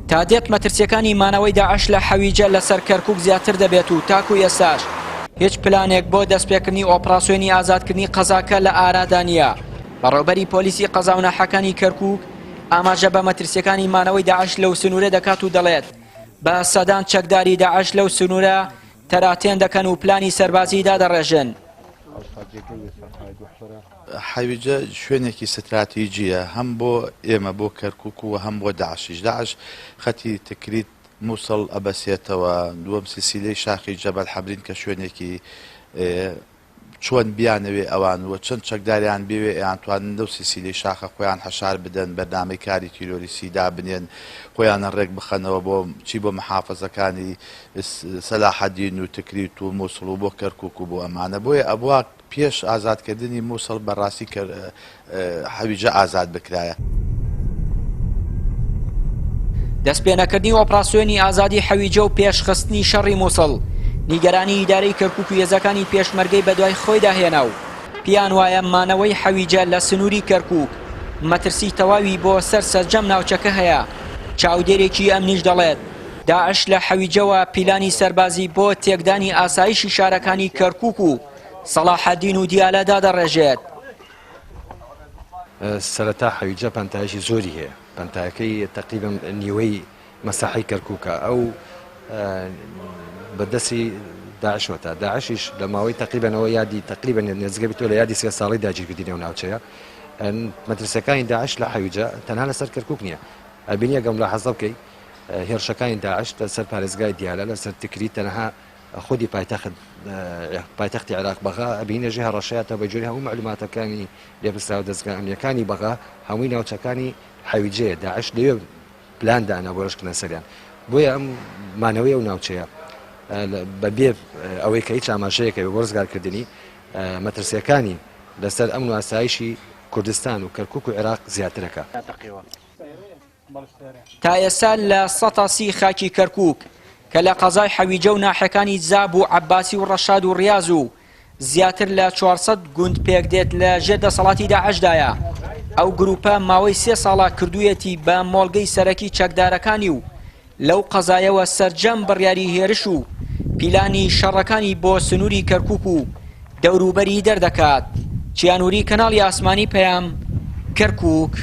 تا دێت مەترسیەکانی مانەوەی داعش لە حەویجە لەسەر کەرکوک زیاتر دەبێت و تاکو ئێستاش هیچ پلانێک بۆ دەستپێکردنی ئۆپراسیۆنی ئازادکردنی قەزاکە لە ئارادا نییە. بەڕێوبەری پۆلیسی قەزا و ناحیەکانی کەرکوک ئاماژە بە مەترسیەکانی مانەوەی داعش لەو سنوورە دەکات و دەڵێت بە سەدان چەکداری داعش لەو سنوورە تەراتێن دەکەن و پلانی سەربازی دادەڕێژن. حەویجە شوێنێکی ستراتیجییە هەم بۆ ئێمە بۆ کەرکوک و هەم بۆ داعشیش. داعش خەتی تکریت موسڵ ئەبەسێتەوە، دووەم سلسیلەی شاخی جەبەل حەمرین کە شوێنێکی چۆن بیانەوێ ئەوان و چەند چەکداریان بوێ ئەیانتوانن لەو سلسیلەی شاخە خۆیان حەشار بدەن، بەرنامەی کاری تیرۆریستی دابنێن، خۆیانە ڕێک بخەنەوە بۆ چی بۆ محافەزەکانی سەلاحەدین و تکریت و موسڵ و بۆ کەرکوک و بۆ ئەمانە. بۆیە ئەبوا پێش ئازادکردنی موسڵ بەڕاستی کە حەویجە ئازاد بکرایە. دەستپێنەکردنی ئۆپراسیۆنی ئازادی حەویجە و پێشخستنی شەڕی موسڵ، نیگەرانی ئیدارەی کەرکوک و هێزەکانی پێشمەرگەی بەدوای خۆیدا هێنا و پێیان وایە مانەوەی حەویجە لە سنووری کەرکوک مەترسی تەواوی بۆ سەر سەرجەم ناوچەکە هەیە، چاودێرێکی ئەمنیش دەڵێت، داعش لە حەویجەوە پیلانی سەربازی بۆ تێکدانی ئاسایشی شارەکانی کەرکوک و سەڵاحەدین و دیالە دادەڕێژێت. سەرەتا حەویجە پانتایەکی زۆری هەیە، پانتایەکەی تەقریبەن نیوەی مەساحەی کەرکوکە، ئەو بە دەستی داعشەوە تا داعشیش لە ماوەی تەقریبەنەوە یادی تەقریبەن نێزگە بیتەوە لە یادی سێ ساڵی داگیرکردنی ئەو ناوچەیە. مەترسیەکانی داعش لە حەویجە تەنها لەسەر کەرکوک نییە، ئەبینی ئەگەر ملاحەزە بکەی هێرشەکانی داعش لەسەر پارێزگای دیالە لەسەر تکریت تەنها خودی پایتەخت پایتەختی عێراق بەغا ئەبینە ژێ هەڕەشەیە تا بەگوێرەی هەموو مەعلوماتەکانی لێپرسراوە دەزگا ئەمنیەکانی بەغا هەمووی ناوچەکانی حەویجەیە داعش لەوێ پلان دانا بۆ هێرشکردنە سەریان بۆیە ئەم مانەوەی ئەو ناوچەیە بەبێ ئەوەی کە هیچ ئاماژەیەکە بۆ ڕزگارکردنی مەترسیەکانی لەسەر ئەمن و ئاسایشی کوردستان و کەرکوک و عێراق زیاترەکە. تا ئێستا لە سەتا سی خاکی کەرکووک کە لە قەزای حەویجە و ناحیەکانی زاب و عەباسی و ڕەشاد و ڕیاز و زیاتر لە 400 گوند پێکدێت لە ژێر دەسەڵاتی داعشدایە. ئەو گروپە ماوەی سێ ساڵە کردوویەتی بە مۆڵگەی سەرەکی چەکدارەکانی و لەو قەزایەوە سەرجەم بڕیاری هێرش و پیلانی شەڕەکانی بۆ سنووری کەرکووک و دەوروبەری دەردەکات. چیانوری کەناڵی ئاسمانی پەیام، کەرکووک.